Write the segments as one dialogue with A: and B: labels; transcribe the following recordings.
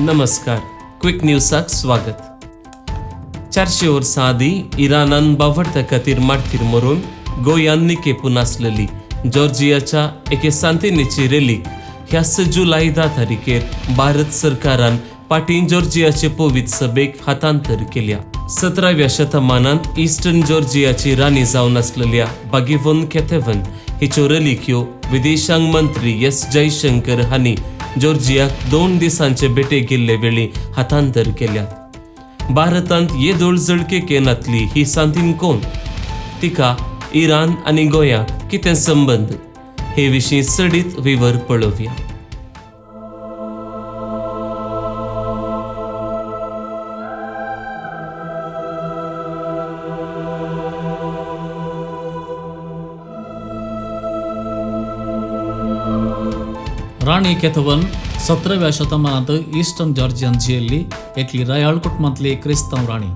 A: नमस्कार, क्विक न्यूजाक स्वागत. 400 वर्सां आदीं इराणान बावडत्या खातीर मार्तीर मरून गोंयांत निकेपून आसलेली जॉर्जियाच्या एके सांतिनेची रेलीक ह्याच जुलय 10 तारखेर भारत सरकारान पाटीं जॉर्जियाचे पवित्र सभेक हातांतर केल्या. 17व्या शतमानांत इस्टर्न जॉर्जियाची राणी जावन आसलेल्या बागेवन केथेवन हिच्यो रेलिक्यो विदेशांग मंत्री एस जयशंकर हांणी जॉर्जियाक 2 दिसांचे भेटेक गेल्ले वेळी हातांतर केल्यात. भारतांत येदोळ जळकेक येनातली ही सांतीन कोण, तिका इराण आनी गोंयाक कितें संबंद, हे विशीं चडीत विवर पळोवया.
B: राणी केथवन 17व्या शतमानांत इस्टर्न जॉर्जियान जियेल्ली एकली रयाळ कुटुंबांतली क्रिस्तांव राणी.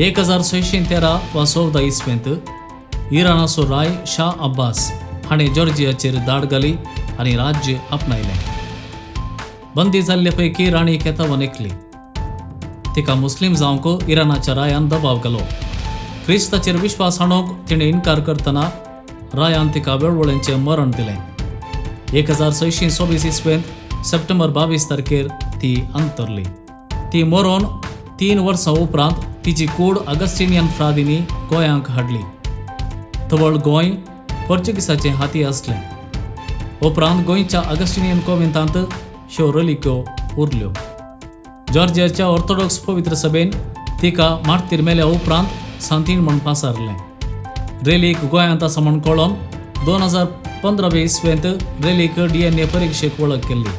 B: 1613 वा 14 इसवेंत इराणाचो राय शाह अब्बास हाणें जॉर्जियाचेर धाड घाली आनी राज्य आपणायलें. बंदी जाल्ले पैकी राणी केथवन एकली. तिका मुस्लीम जावंक इराणाच्या रायान दबाव घालो. क्रिस्ताचेर विश्वास हाडूंक तिणें इन्कार करतना रायान तिका वेळवळेंचें मरण दिलें. 1624 इसवेंत सप्टेंबर 22 तारखेर ती अंतरली. ती मरोन 3 वर्सां उपरांत तिची कूड अगस्टिनियन फ्रादींनी गोंयांक हाडली. तवळ गोंय पोर्चुगीसाचे हाती आसलें. उपरांत गोंयच्या अगस्टिनियन कोविंतांत ह्यो रलिक्यो उरल्यो. जॉर्जियाच्या ऑर्थोडॉक्स पवित्र सभेन तिका मार्तीर मेल्या उपरांत सांतीण म्हण पासारलें. रेलीक गोंयांत आसा म्हण कळोन 2015 इसवेंत रेलीक DNA परिक्षेक वळख केल्ली.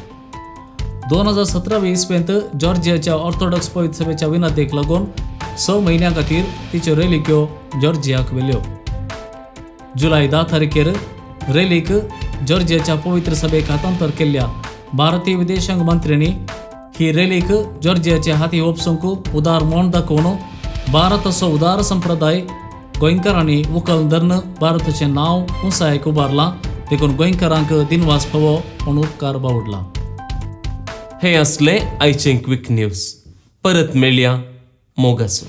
B: 2017 इसवेंत जॉर्जियाच्या ऑर्थोडॉक्स पवित्र सभेच्या विनंतीक लागून 6 म्हयन्यां खातीर तिच्यो रेलिक्यो जॉर्जियाक व्हेल्यो. जुलय 10 तारखेर रेलीक जॉर्जियाच्या पवित्र सभेक हातांतर केल्ल्या भारतीय विदेशांग मंत्र्यांनी ही रेलीक जॉर्जियाचे हाती ओपसूंक उदार म्हण दाखोवन भारताचो उदार संप्रदाय गोंयकारांनी उखल धरून भारताचें नांव उंचायेक उबारलां, देखून गोंयकारांक दिनवास फावो म्हूण उपकार बावडला.
A: हे असले आयचे क्विक न्यूज. परत मेळया, मोगासो.